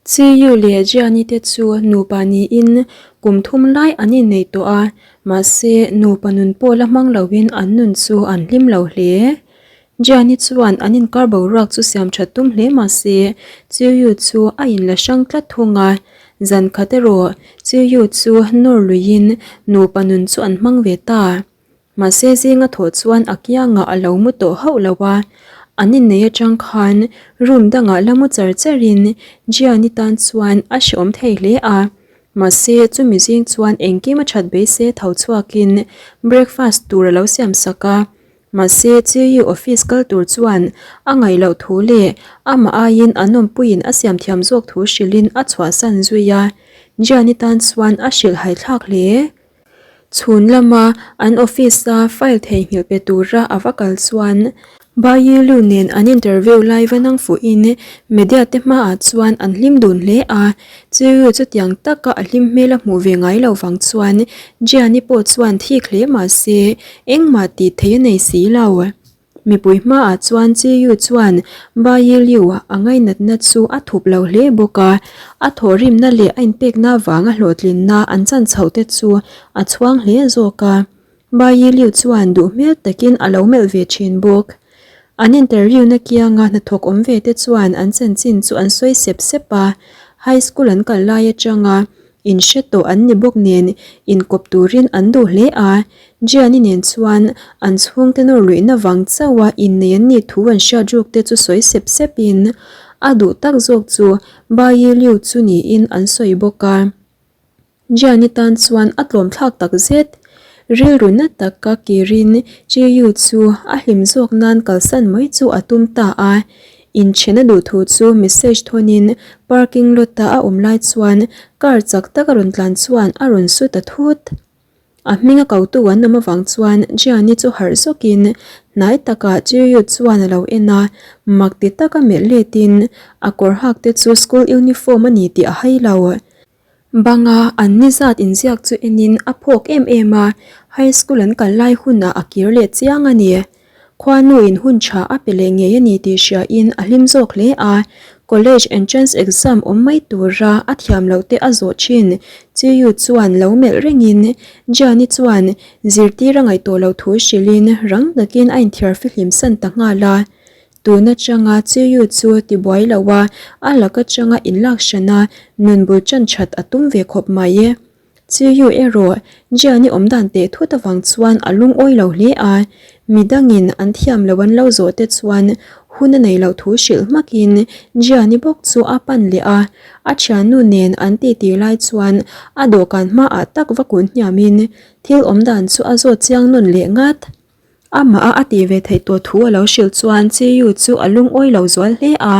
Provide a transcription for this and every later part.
Chiyu leh Jiani te chu nupa niin kum thum lai an inneih tawh a, mahse nupa nun pawh la hmang loin an nun chu an hlim lo hle. Jiani chuan an inkar boruak chu siam that tum hle mahse Chiyu chu a inla hrang tlat thung a, zan khat erawh Chiyu chu nawr luiin nupa nun chu an hmang ve ta. Mahse zinga thawh chuan a kiangah a lo mu tawh hauh lo a, an inneih atang khan room dangah la mu char charin Jiani tan chuan a hreawm thei hle a. Mahse chumi zing chuan engkim a that beisei tho chhuakin breakfast tur a lo siam sak a. Mahse Chiyu office kal tur chuan a ngaih loh thu leh amah aiin an awmpuiin a siam thiam zawk thu hrilhin a chhuahsan zui a. Jiani tan chuan a hrilhhai thlak hle. Chhun lama an office-a file theihnghilh pe tura a va kal chuan Bayilu nen an interview lai va nang fuhin media te hmaah chuan an hlim dun hle a, Chiu chutiang taka a hlim hmel a hmuh ve ngai lo vang chuan Jiani pawh chuan thik hle mah se engmah tih theih a nei si lo. Mipui hmaah chuan Chiyu chuan Ba Yi Liu a ngainatna chu a thup lo hle bawk a, a thawhrimna leh a inpekna vanga hlawhtlinna an chan chhoh te chu a chhuang hle zawk a. Ba Yi Liu chuan duh hmel takin a lo melh ve thin bawk. An interview na kianga hnathawk awm ve te chuan an chanchin chu an sawi sep sep a, high school an kal lai atanga Inhre tawh an ni bawk nen inkawp turin an duh hle a, Gianni nen chuan an chhungte nawr luihna vang chauha innei an nih thu an hriat ruk te chu sawi sep sepin a duh tak zawk chu Ba Yi Liu chu niin an sawi bawk a. Gianni tan chuan a tlawm thlak tak zet. Rilru na taka kirin Chi Yu chu a hlim zawk nan kalsan mai chu a tum ta a. Inchhen a duh thu chu message thawnin parking lot a a awm lai chuan car chak tak a rawn tlan chuan a rawn su ta thut. A hming a kotu an awm avang chuan Gianni chu harh zawkin hnai takah Chiu chuan a lo en a, mak ti taka melh letin a kawr hak te chu school uniform a ni tih a hai lo. Banga an ni zat inziak chu enin a phawk em em a, high school an kal lai hunah a kir leh chiang a ni. Khuanuin hun tha a pe leh ngei a ni tih hriain a hlim zawk hle a, college entrance exam awm mai tura a thiam loh te a zawh thin. Chiyu chuan lo melh rengin Jiani chuan zirtir a ngaih tawh loh thu hrilhin rang takin a inthiar fihlim san ta nghal a. Tun atanga Chiyu chu tibuai lo a, a lak atanga inlak hran a, nun bul tan that a tum ve khawp mai. Chiyu erawh Jian-i awm dan teh thut avang chuan a lungawi lo hle a, midangin an thiam lo an lo zawh te chuan hun a nei loh thu hrilh hmakin Jian-i bawk chu a pan leh a, a thiannu nen an titi lai chuan a dawhkan hmaah tak va kun hniamin thil awm dan chu a zawt chiang nawn leh ngat. Amah a a tih ve theih tawh thu a lo hrilh chuan Chiyu chu a lungawi lo zual hle a,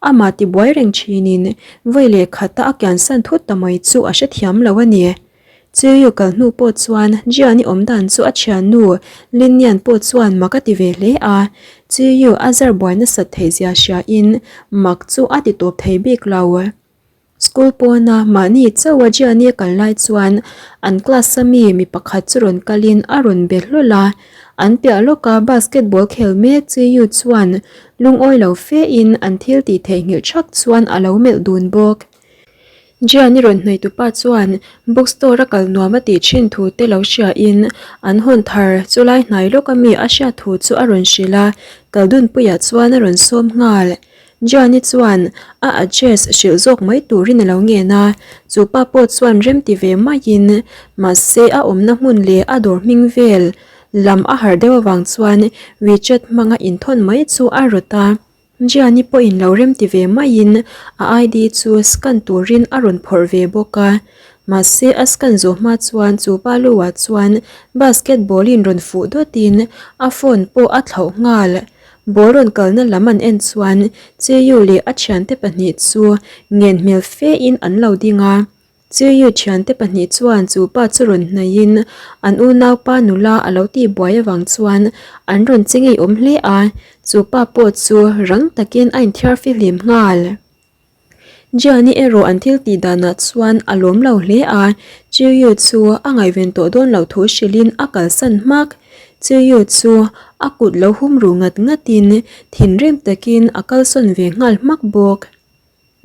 amah tibuai reng thinin vawi leh khata a kiansan thut ta mai chu a hrethiam lo a ni. Chiyu kal hnu pawh chuan Jian-i awm dan chu a thiannu Lin Nian pawh chuan mak a ti ve hle a, Chiyu a zar buai nasat theih zia hriain mak chu a ti tawp thei bik lo. School pawna mahni chauha Gianni a kal lai chuan an class a mi mi pakhat chu rawn kalin a rawn be hlawl a, an piah lawka basketball khel mek chi Yu chuan lungawi lo fe in an thil tih theihnghilh thak chuan a lo melh dun bawk. Gianni rawn hnaih tupa chuan bookstore a kal nuam a tih thin thu te lo hria in an hawn thar chulai hnai lawka mi a hriat thu chu a rawn hrilh a, kaldunpuiah chuan a rawn sawm nghal. Johnny chuan a address hrilh zawk mai turin a lo ngen a, chu pa pawh chuan rem ti ve maiin mahse a awmna hmun leh a dawr hming vel lam a harh deuh avang chuan WeChat hmanga inthawn mai chu a rawt a. Johnny pawhin lo rem ti ve maiin a ID chu scan turin a rawn phawrh ve bawk a, mahse a scan zawh hma chuan chu pa luah chuan basketball in rawn fuh dawtin a phone pawh a thlauh nghal. Ball rawn kalna lam an en chuan Chiyu leh a thiante pahnih chu ngen hmel fe in an lo ding a. Chiyu thiante pahnih chuan chu pa chu rawn hnaihin an unaupa nula a lo tih buai avang chuan an rawn che ngeiawm hle a, chu pa pawh chu rang takin a inthiar fihlim nghal. Gianni erawh an thil tih danah chuan a lawm lo hle a, Chiu chu a ngaihven tawh dawn loh thu hrilhin a kalsan hmak. Chiu chu a kut lo hum ru ngat ngatin thinrim takin a kalsawn ve nghal hmak bawk.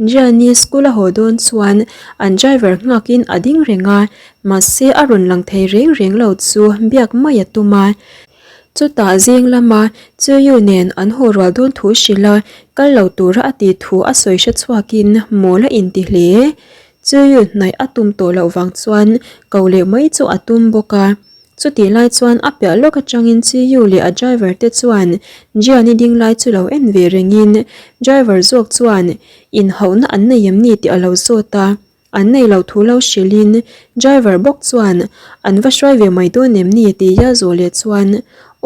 Gianni school a haw dawn chuan an driver nghakin a ding reng a, mahse a rawn lang thei reng reng lo chu biak mai a tum a. Chutah zing lama Chuyu nen an haw rual dawn thu hrilh a, kal lo tura a tih thu a sawi hre chhuakin mawl a inti hle. Chuyu hnaih a tum tawh loh vang chuan ko leh mai chu a tum bawk a. Chutih lai chuan a piah lawk atangin Chiyu leh a driver te chuan Gianni ding lai chu lo en ve rengin driver zawk chuan inhauhna an nei em ni tih a lo zawt a, an nei lo thu lo hrilhin driver bawk chuan an va hruai ve mai dawn em ni tia zawh leh chuan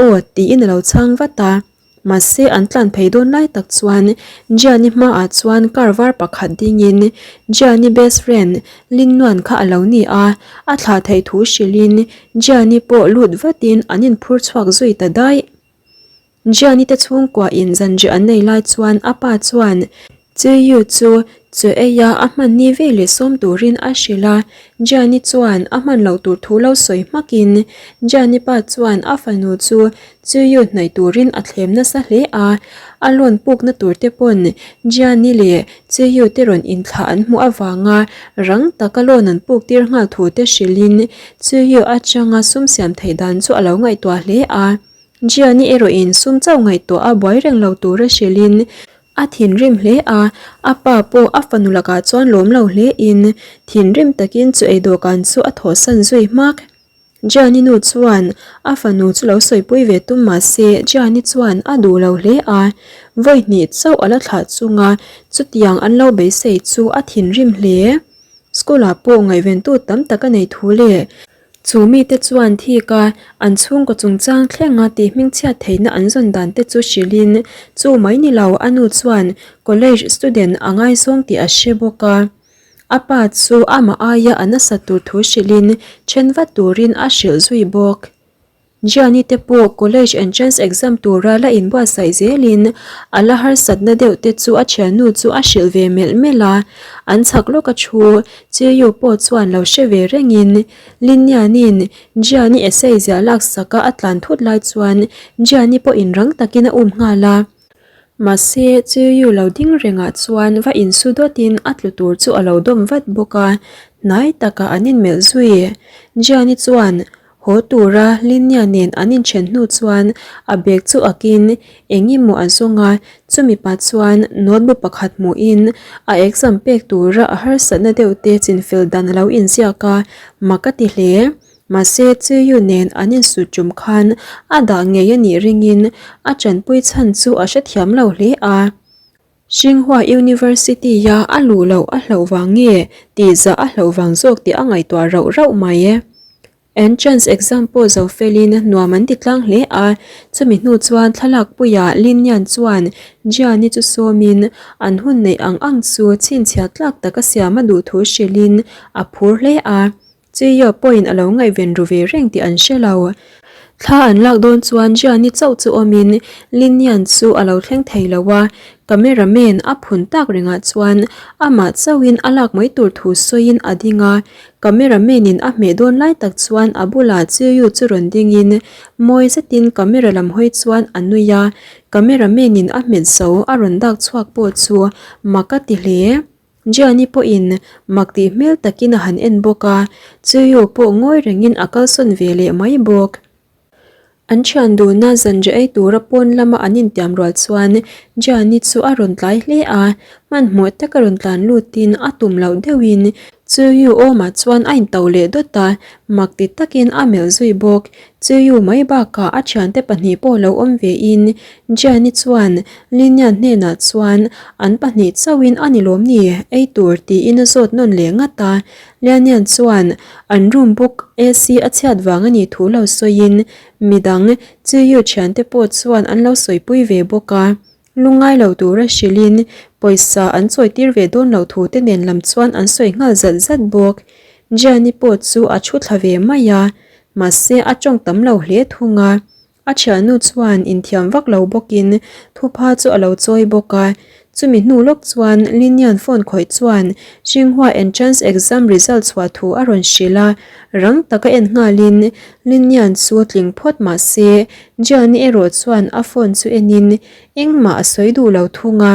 aw tiin a lo chhang vat a. Mahse an tlan phei dawn lai tak chuan Gianni hmaah chuan car var pakhat dingin Gianni best friend Lin Nuan kha a lo ni a, a thlah theih thu hrilhin Gianni pawh lut vatin an inphur chhuak zui ta daih. Gianni te chhungkua in zanriah an nei lai chuan a pa chuan Chiyu chu chaw eia a hman ni ve leh sawm turin a hrilh a, Gianni chuan a hman loh tur thu lo sawi hmakin Gianni pa chuan a fanu chu Chiyu hnaih turin a thlem nasa hle a, a lawn pukna tur te pawn Gianni leh Chiyu te rawn inthlah an hmuh avanga rang taka lawn an puk tir nghal thu te hrilhin Chiyu atanga sum siam theih dan chu a lo ngaihtuah hle a. Gianni erawhin sum chauh ngaihtuah a buai reng lo tura hrilhin A thinrim hle a, a pa pawh a fanu lakah chuan lawm lo hle in thinrim takin chu ei dawhkan chu a thawhsan zui hmak. Gianni nu chuan a fanu chu lo sawipui ve tum mah se Gianni chuan a duh lo hle a, vawi hnih chauh a la thlah chunga chutiang an lo beisei chu a thinrim hle. School ah pawh ngaihventu tam tak a nei thu leh Chu mite chuan thik a, an chhungkaw chungchang thlenga tih hmingchhiat theihna an zawn dan te chu hrilhin, chu mai ni lo a nu chuan college student a ngaizawng tih a hre bawk a. A pa chu amah aia a nasat tur thu hrilhin then vat turin a hrilh zui bawk. Gianni te pawh college entrance exam tura la inbuatsaih zelin a la harsatna deuh te chu a thiannu chu a hrilh ve melh melh a, an chhak lawk a thu Chiu pawh chuan lo hre ve rengin Linianin Gianni essay ziah laksaka a tlan thut lai chuan Gianni pawhin rang takin a um nghal a. Mahse Chiu lo ding rengah chuan va insu dawtin a tlu tur chu a lo dawm vat bawk a, hnai takah an inmelh zui. Gianni chuan Haw tura Linnea nen an inthen hnu chuan a bag chu akin eng emaw a zawng a, chumi pah chuan notebook pakhat hmuhin a exam pek tura a harsatna deuh te chinfel dan a lo inziak a, mak a ti hle. Mahse Chiyu nen an insut tum khan a dah ngei a nih ringin a tanpui chhan chu a hrethiam lo hle a. Xinhua University-a a luh loh a hlauh vang nge tih zah a hlauh vang zawk tih a ngaihtuah rauh rauh mai e. Entrance exam pawh zo felin nuam an ti tlang hle a, chumi hnu chuan thlalak puiah Lin Nian chuan Jian-i chu sawmin an hun neih ang ang chu chhinchhiah tlak taka siam a duh thu hrilhin a phur hle a. Chiyo pawhin a lo ngaihven ru ve reng tih an hre lo. Thla an lak dawn chuan Gianni chauh chu awmin Linian chu a lo thleng thei lo a, camera man a phun tak rengah chuan amah chauhin a lak mai tur thu sawiin a ding a, camera man in a hmeh dawn lai tak chuan a bulah Chiyo chu rawn dingin mawi zetin camera lam hawi chuan a nui a, camera man in a hmet zo a rawn dak chhuak pawh chu mak a ti hle. Gianni pawhin mak tih hmel takin a han en bawk a, Chuyu pawh ngawi rengin a kalsawn ve leh mai bawk. An thian duhna zanriah ei tura pawn lama an intiam rual chuan Gianni chu a rawn tlai hle a, hmanhmawh taka rawn tlan lutin a tum loh deuhin Chuyu awmah chuan a into leh dawt a, mak ti takin a melh zui bawk. Chuyu mai bakah a thiante pahnih pawh lo awm vein Gianni chuan Linia hnenah chuan an pahnih chauhin a ni lawm ni ei tur tiin a zawt nawn leh ngat a. Lianian chuan an room book AC a chhiat vang a nih thu lo sawiin midang Chiyu thiante pawh chuan an lo sawipui ve bawk a. Lungngai lo tura hrilhin pawisa an chawitir ve dawn loh thu te nen lam chuan an sawi nghal zat zat bawk. Gianni pawh chu a thu thla ve mai a, mahse a tawng tam lo hle thung a. A thiannu chuan inthiam vak lo bawkin thupha chu a lo chawi bawk a, chumi hnu lawk chuan Linian phone khawih chuan Xinhua entrance exam result chhuah thu a rawn hrilh a, rang taka en nghalin Linian chu tling phawt mah se Jiani erawh chuan a phone chu enin engmah a sawi duh lo thung a.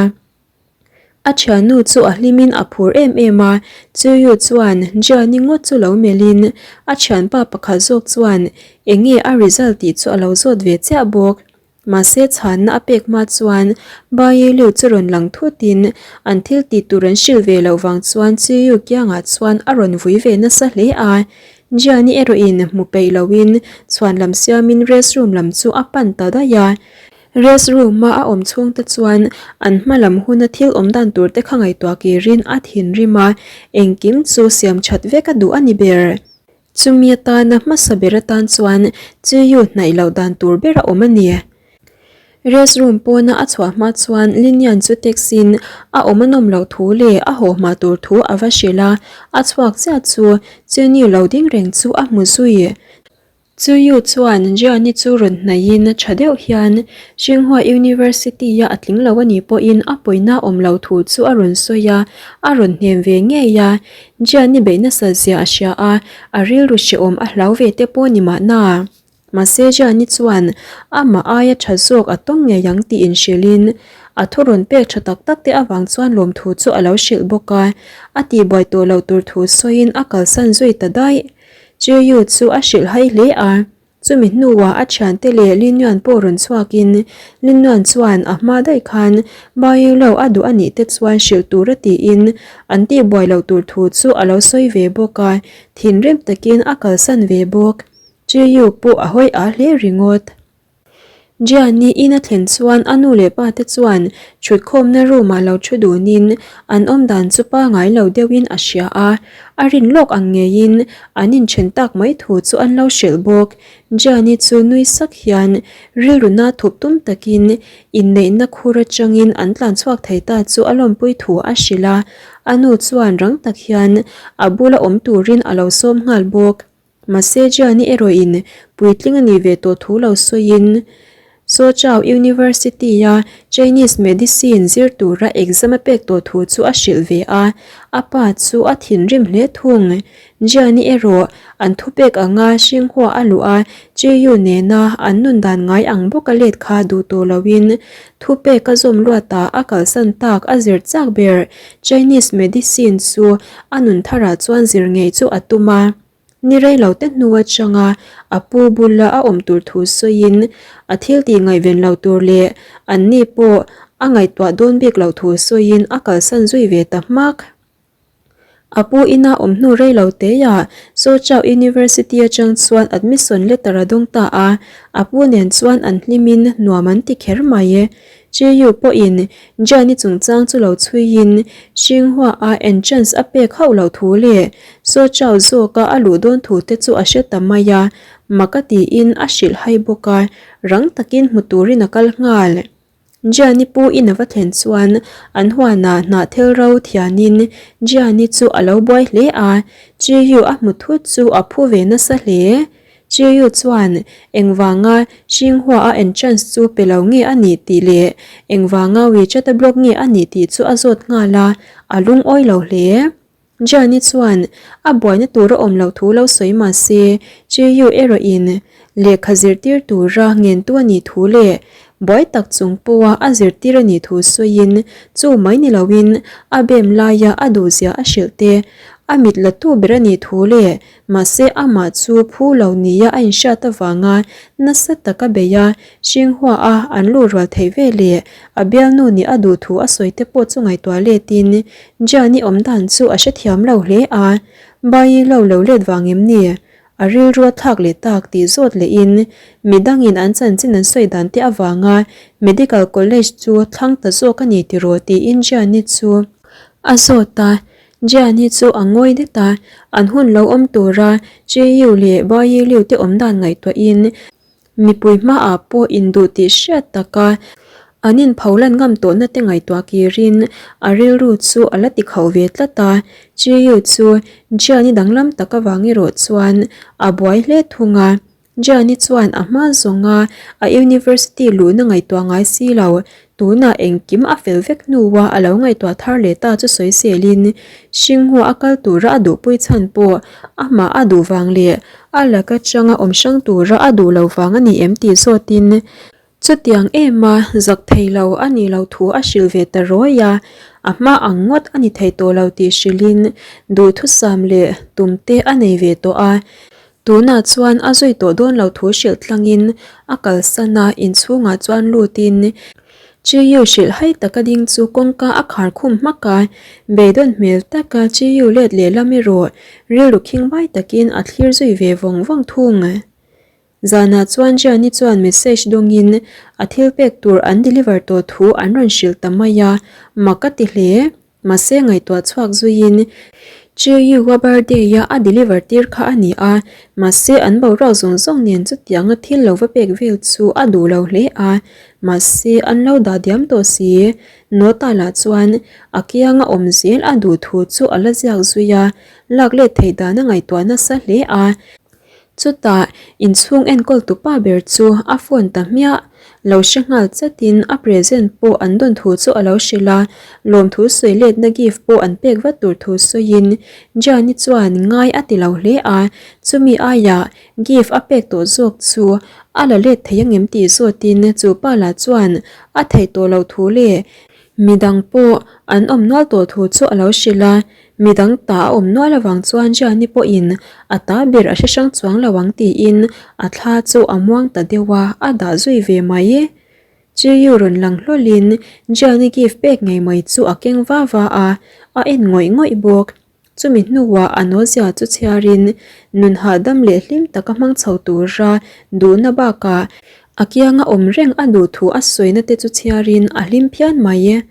A thiannu chu a hlimin a phur em em a, Chuyu chuan Jiani ngawt chu lo melhin a thianpa pakhat zawk chuan eng nge a result tih chu a lo zawt ve chiah bawk. Mahse chhanna a pek hma chuan Bayi Liu chu rawn lang thutin an thil tih tur an hrilh ve loh vang chuan Chuyu kiangah chuan a rawn vui ve nasa hle a. Jiani erawhin hmu peih loin chhuan lam siamin restroom lam chu a pan ta daih a. Rest room-a a awm chhungte chuan an hma lam huna thil awm dan tur te kha ngaihtuah kirin a thinrim a, engkim chu siam that vek a duh a ni ber. Chumi atana hmasa ber atan chuan Chiyu hnaih loh dan tur ber a awm a ni. Rest room pawna a chhuah hma chuan Linian chu text-in a awm a nawm loh thu leh a haw hma tur thu a va hrilh a, a chhuak chiah chu Chini lo ding reng chu a hmu zui. Chuyu chuan Gianni chu rawn hnaihin tha deuh hian Tsinghua University-a a tling lo a nih pawhin a pawina awm lo thu chu a rawn sawi a, a rawn hnem ve ngei a. Gianni beih nasa zia a hria a, a rilru hrehawm a hlau ve te pawh ni mahna. Mahse Gianni chuan amah aia tha zawk a tawng ngei ang tih inhrilhin a thu rawn pek tha tak tak te avang chuan lawmthu chu a lo hrilh bawk a, a tihbuai tawh loh tur thu sawiin a kalsan zui ta daih. Cheyu chu a hrilh hai hle a, chumi hnuah a thiante leh Linyuan pawh rawn chhuakin Linyuan chuan a hma daih khan Baiyulo a duh a nih te chuan hrilh tur a tiin an tihbuai loh tur thu chu a lo sawi ve bawk a, thinrim takin a kalsan ve bawk. Cheyu pawh a hawi a hle ringawt. Gianni in a thlen chuan a nu leh pa te chuan thutkhawmna room ah lo thu dunin an awm dan chu pangai lo deuhin a hria a, a rin lawk ang ngeiin an inthen tak mai thu chu an lo hrilh bawk. Gianni chu nui sak hian rilru na thup tum takin inneihna khur atangin an tlan chhuak thei ta chu a lawmpui thu a hrilh a, a nu chuan rang tak hian a bula awm turin a lo sawm nghal bawk. Mahse Gianni erawhin puitling a nih ve tawh thu lo sawiin Soochow University-a Chinese Medicine zir tura exam a pek tawh thu chu a hrilh ve a, a pa chu a thinrim hle thung. Gianni erawh an thupek anga Xinhua a luh a, Chiyu nena an nun dan ngai ang bawka let kha duh tawh loin thupek a zawm luatah a kalsan tak a zir chak ber Chinese Medicine chu a nun tharah chuan zir ngei chu a tum a. Ni rei lo te hnu atanga a pu bula a awm tur thu sawiin a thil tih ngaihven lo tur leh an ni pawh a ngaihtuah dawn bik loh thu sawiin a kalsan zui ve ta hmak. A pu ina awm hnu rei lo teah Soochow University atang chuan admission letter a dawng ta a, a pu nen chuan an hlimin nuam an ti kher mai. Chiyu pawhin Gianni chungchang chu lo chhuiin Xinhua-a entrance a pek hauh loh thu leh Soochow zawka a luh dawn thu te chu a hre ta mai a, mak a tiin a hrilh hai bawk a, rang takin hmu turin a kal nghal. Gianni pu in a va thlen chuan an huanah hnahthel ro thianin Gianni chu a lo buai hle a, Chiyu a hmu thut chu a phu ve nasa hle. Chiu chuan engvanga Xinhua-a entrance chu pe lo nge a nih tih leh engvanga WeChat-a block nge a nih tih chu a zawt nghal a, a lungawi lo hle. Jian-i chuan a buaina tur a awm loh thu lo sawi mah se, Chiu erawhin lehkha zirtir tura ngentu a nih thu leh buai tak chung pawha a zirtir a nih thu sawiin chu mai ni loin a bem laia a duhzia a hrilh te, a mit latu ber a nih thu leh Mahse amah chu phu lo nia a inhriat avanga nasa taka bei a, Xinhua a an luh rual theih ve leh a bialnu nih a duh thu a sawi te pawh chu ngaihtuah letin Jian-i awm dan chu a hrethiam lo hle a, Bai lo lo let vang em ni? A rilru a thlak leh tak tih zawt lehin midangin an chanchin an sawi dan te avanga Medical College chu thlang ta zawk a ni tiraw tiin Jian-i chu a zawt a, Jian-i chu a ngawi det a, an hun lo awm tura Chi-Yu leh Bai-Liu te awm dan ngaihtuahin mipui hmaah pawh induh tih hriat taka an inpho lan ngam tawhna te ngaihtuah kirin a rilru chu a la ti khauh ve tlat a. Chi-Yu chu Jian-i danglam tak avang erawh chuan a buai hle thung a. Gianni chuan a hma zawnga a university luhna ngaihtuah ngai si lo, tunah engkim a fel vek hnua a lo ngaihtuah thar leh ta chu sawi selin, Xinghua a kal tura a duhpui chhan pawh amah a duh vang leh a laka changa awm hrang tura a duh lo vang a ni em tih zawtin. Chutiang em a zak thei lo a nih loh thu a hrilh ve ta rawi a, a hma ang ngawt a ni thei tawh lo tih hrilhin duhthusam leh tum te a nei ve tawh a. Tunah chuan a zui tawh dawn lo thu hrilh tlangin a kalsan a, inchhungah chuan lutin Chiu hrilh hai taka ding chu kawngka a khar khum hmak a, beidawn hmel taka Chiu let lehlam erawh rilru khingbai takin a thlir zui ve vawng vawng thung. Zanah chuan Gianni chuan message dawngin a thil pek tur an deliver tawh thu an rawn hrilh ta mai a, mak a ti hle. Mahse ngaihtuah chhuak zuiin Chiu-a birthday-a a deliver tir kha a ni a, mahse an boruak zawng zawng nen chutianga thil lo va pek vel chu a duh lo hle a, mahse an lo dah diam tawh si. Nota lah chuan a kianga awm zel a duh thu chu a la ziak zui a, lak let theih dan a ngaihtuah nasa hle a. Chutah inchhung enkawl tu pa ber chu a phone ta hmiah. Lo hre nghal chatin a present pawh an dawn thu chu a lo hrilh a, lawmthu sawi letna gift pawh an pek vat tur thu sawiin Jani chuan ngai a ti lo hle a, chumi aiah gift a pek tawh zawk chu a la let thei angem tih zawtin chu pa lah chuan a theih tawh loh thu leh midang pawh an awm nual tawh thu chu a lo hrilh a. Midang ta a awm nual avang chuan Jani pawhin a ta ber a hre hrang chuang lo ang tiin a thla chu a muang ta deuh a, a dah zui ve mai. Chiu rawn lang hlawlin Jani gift pek ngei mai chu a keng va va a, a en ngawih ngawih bawk. Chumi hnuah a nawzia chu chhiarin nun hahdam leh hlim taka hmang chho tura duhna bakah a kianga awm reng a duh thu a sawina te chu chhiarin a hlim phian mai.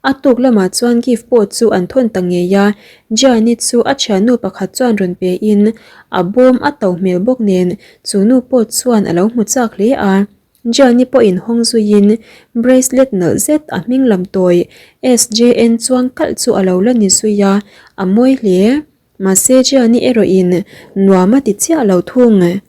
A tuk lamah chuan gift pawh chu an thawn ta ngei a, Gianni chu a thiannu pakhat chuan rawn pe in a bawm a to hmel bawk nen chu nu pawh chuan a lo hmu chak hle a. Gianni pawhin hawng zuiin bracelet nalh zet a hming lam tawi SJN chuang kalh chu a lo la ni zui a, a mawi hle. Mahse Gianni erawhin nuam a ti chiah lo thung.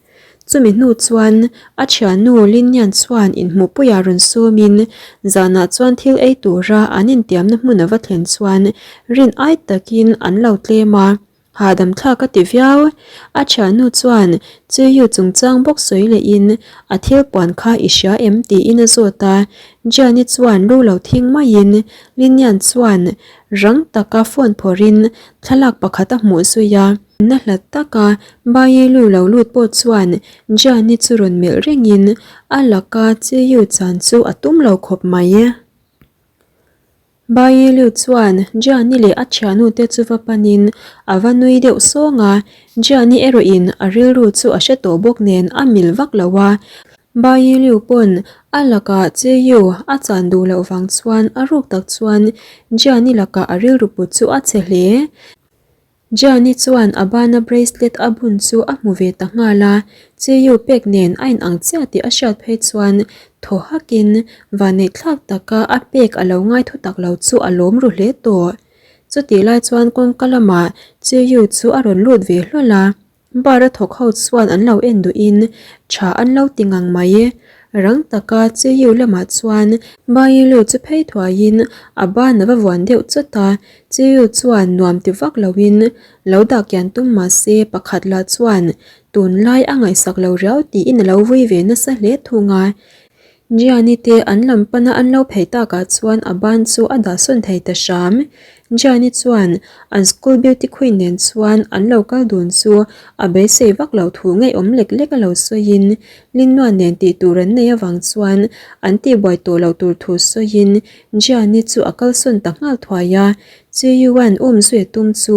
Chumi hnu chuan a thiannu Linian chuan inhmuhpuiah rawn sawmin zanah chuan thil ei tura an intiamna hmun a va thlen chuan rin ai takin an lo tlem a, hahdam thlak a ti viau. A thiannu chuan Chiyu chungchang bawk sawi lehin a thil puan kha i hria em tiin a zawt a, Gianni chuan lu lo thing maiin Linian chuan Rang taka phone phawrhin thlalak pakhat a hmuh zui a. Na hlat taka Bayi lu lo lut pawh chuan Gianni chu rawn melh rengin a laka Chiyu chan chu a tum lo khawp mai. Bayi lu chuan Gianni leh a thianute chu va panin a va nui deuh sawng a, Gianni erawhin a rilru chu a hre tawh bawk nen a mil vak lo a, Bayi Liu pawn a lakah Che Yu a chan duh loh vang chuan a ruk tak chuan Jiani lakah a rilru put chu a chhe hle. Jiani chuan a bana bracelet a bun chu a hmu ve ta nghal a, Che Yu pek nen a inang chiah tih a hriat phei chuan thaw hakin vanneihthlak taka a pek a lo ngai thu tak lo chu a lawm ru hle tawh. Chutih lai chuan kawngka lamah Che Yu chu a rawn lut ve hlawl a. Bar a thawk ho chuan an lo en duhin tha an lo ti ngang mai. Rang taka Chiyu lamah chuan Bailu chu phei thuaiin a ban a va vuan deuh chawt a, Chiyu chuan nuam ti vak loin lo dah kian tum mah se pakhat lah chuan tunlai a ngaihsak lo riau tiin a lo vui ve nasa hle thung a. Gianni te an lam pana an lo phei takah chuan a ban chu a dah sawn thei ta hram. Gianni chuan an school beauty queen nen chuan an lo kal dun chu a beisei vak lo thu ngeiawm lek lek a lo sawiin Linnuan nen tih tur an nei avang chuan an tihbuai tawh loh tur thu sawiin Gianni chu a kalsawn ta nghal thuai a. Chiyuan um zui a tum chu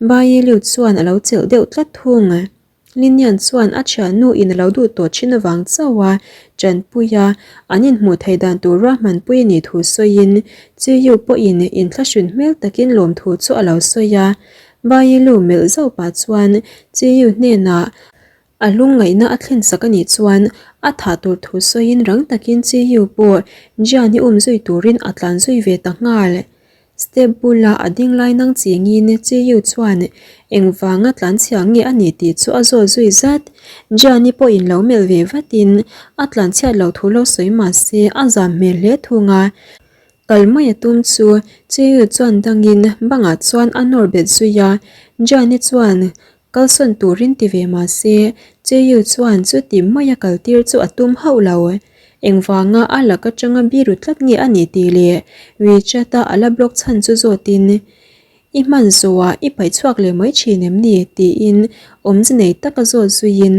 Bayi Liu chuan a lo chelh deuh tlat thung. Linian chuan a thiannu in a lo duh tawh thin avang chauh a tanpui a, an inhmuh theih dan tur ruahmanpui a nih thu sawiin Chiyu pawhin inthlahrun hmel takin lawmthu chu a lo sawi a. Bailu melh zauh pah chuan Chiyu hnenah a lungngaihna a thlen sak a nih chuan a thah tur thu sawiin rang takin Chiyu pawh Jian hi um zui turin a tlan zui ve ta nghal. Step bula a ding lai nang chingin Chiyu chuan engvanga tlanchhia nge a nih tih chu a zawt zui zat. Gianni pawhin lo melh ve vatin a tlanchhiat loh thu lo sawi mah se a zam hmel hle thung a. Kal mai a tum chu Chiyu chuan dangin bangah chuan a nawr bet zui a. Gianni chuan kalsawn turin ti ve mah se Chiyu chuan chuti maia kaltir chu a tum hauh lo. Engvanga a lak atanga biru tlat nge a nih tih leh WeChat-a a la block chhan chu zawtin, I hman zawhah i paih chhuak leh mai thin em ni? tiin awmze nei taka zawt zuiin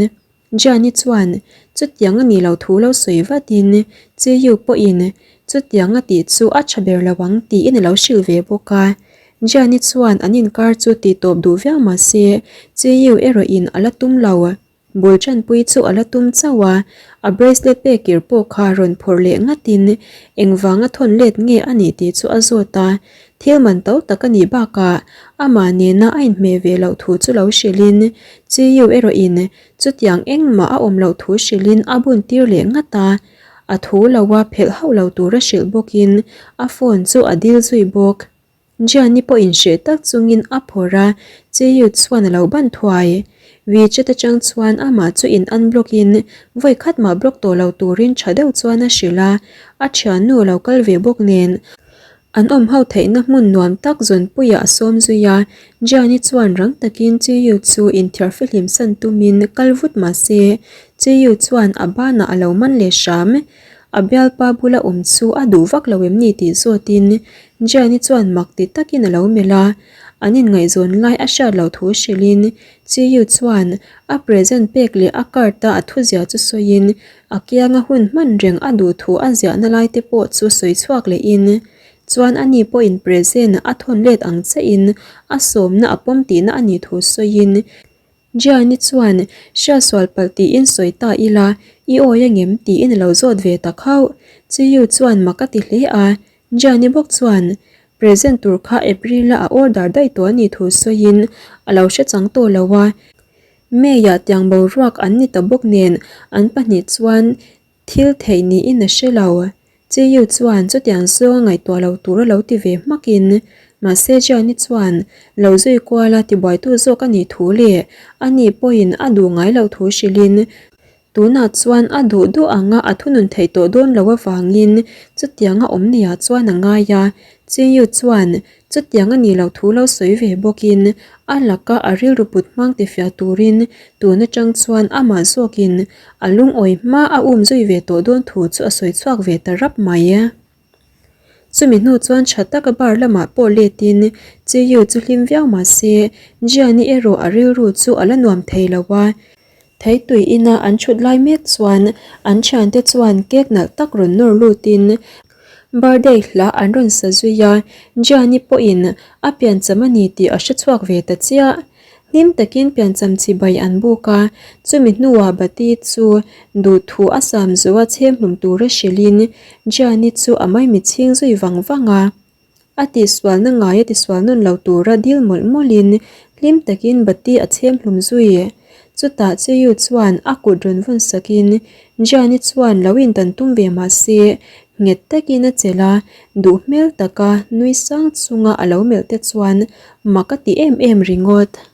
Gianni chuan chutiang a nih loh thu lo sawi vatin Chiyu pawhin chutiang a tih chu a tha ber lo ang tiin a lo hrilh ve bawk a. Gianni chuan an inkar chu tih tawp duh viau mah se Chiyu erawhin a la tum lo. Bul chanpui chu a la tum chauh a, a bracelet pekir pawh kha rawn phawrh leh ngatin engvanga thawn let nge a nih tih chu a zawt a. Thil man to tak a nih bakah amah nena a inhmeh ve loh thu chu lo hrilhin Chiyu erawhin chutiang engmah a awm loh thu hrilhin a bun tir leh ngat a, a thu lo a phelh hauh lo tura hrilh bawkin a phone chu a dil zui bawk. Gianni pawh inhreh tak chungin a phawrh a, Chiyu chuan a lo ban thuai. WeChat atang chuan amah chu in unblock in vawi khat mah block tawh lo turin tha deuh chuan a hrilh a, a thiannu a lo kal ve bawk nen An awm ho theihna hmun nuam tak zawnpuiah a sawm zui a, Gianni chuan rang takin Chiyu chu inthiar fihlim san tumin kal vut mah se, Chiyu chuan a banah a lo man leh hram. A bialpa bula awm chu a duh vak lo em ni tih zawtin Gianni chuan mak ti takin a lo melh a, an inngaihzawn lai a hriat loh thu hrilhin Chiyu chuan a present pek leh a card-a a thuzia chu sawiin A kianga hun hman reng a duh thu a ziahna lai te pawh chu sawi chhuak lehin, chuan ani pawhin present a thawn let ang chiahin a sawmna a pawm tihna a nih thu sawiin, Gianni chuan hriatsual palh tiin sawi ta ila, i awi angem tiin a lo zawt ve ta khauh. Chiyu chuan mak a ti hle a, Gianni bawk chuan present tur kha April-a a order daih tawh a nih thu sawiin a lo hre chang tawh lo a. May-ah tiang boruak an ni ta bawk nen an pahnih chuan thil theih niin a hre lo. Chiyu chuan chutiang zawnga ngaihtuah lo tur a lo ti ve hmakin mahse Gianni chuan lo zui kuala tibuaitu zawk a nih thu leh ani pawhin a duh ngai loh thu hrilhin tunah chuan a duh duh anga a thunun theih tawh dawn lo avangin chutianga awm niah chuan a ngai a. Chiyu chuan Chutiang a nih loh thu lo sawi ve bawkin a laka a rilru put hmang tifiah turin tun atang chuan amah zawkin a lungawi hma a um zui ve tawh dawn thu chu a sawi chhuak ve ta rap mai. Chumi hnu chuan tha taka bar lamah pawh letin Chiyu chu hlim viau mah se Gianni erawh a rilru chu a la nuam thei lo a, Theitui ina an thut lai mek chuan an thiante chuan cake nalh tak rawn nawr lutin birthday hla an rawn sa zui a, Gianni pawhin a piancham a ni tih a hre chhuak ve ta chiah. Hlim takin piancham chibai an buk a, chumi hnuah Bati chu duhthu a sam zawh a chhem hlum tura hrilhin Gianni chu a maimichhing zui vang vang a. A tihsualna ngai a tisual nawn lo tura dil mawlh mawlhin hlim takin bati a chhem hlum zui. Chutah Chiyu chuan a kut rawn vawn sakin Gianni chuan lo indan tum ve mah se nghet takin a chelh a, duh hmel taka nui sang chunga a lo melh te chuan mak a ti em em ringawt.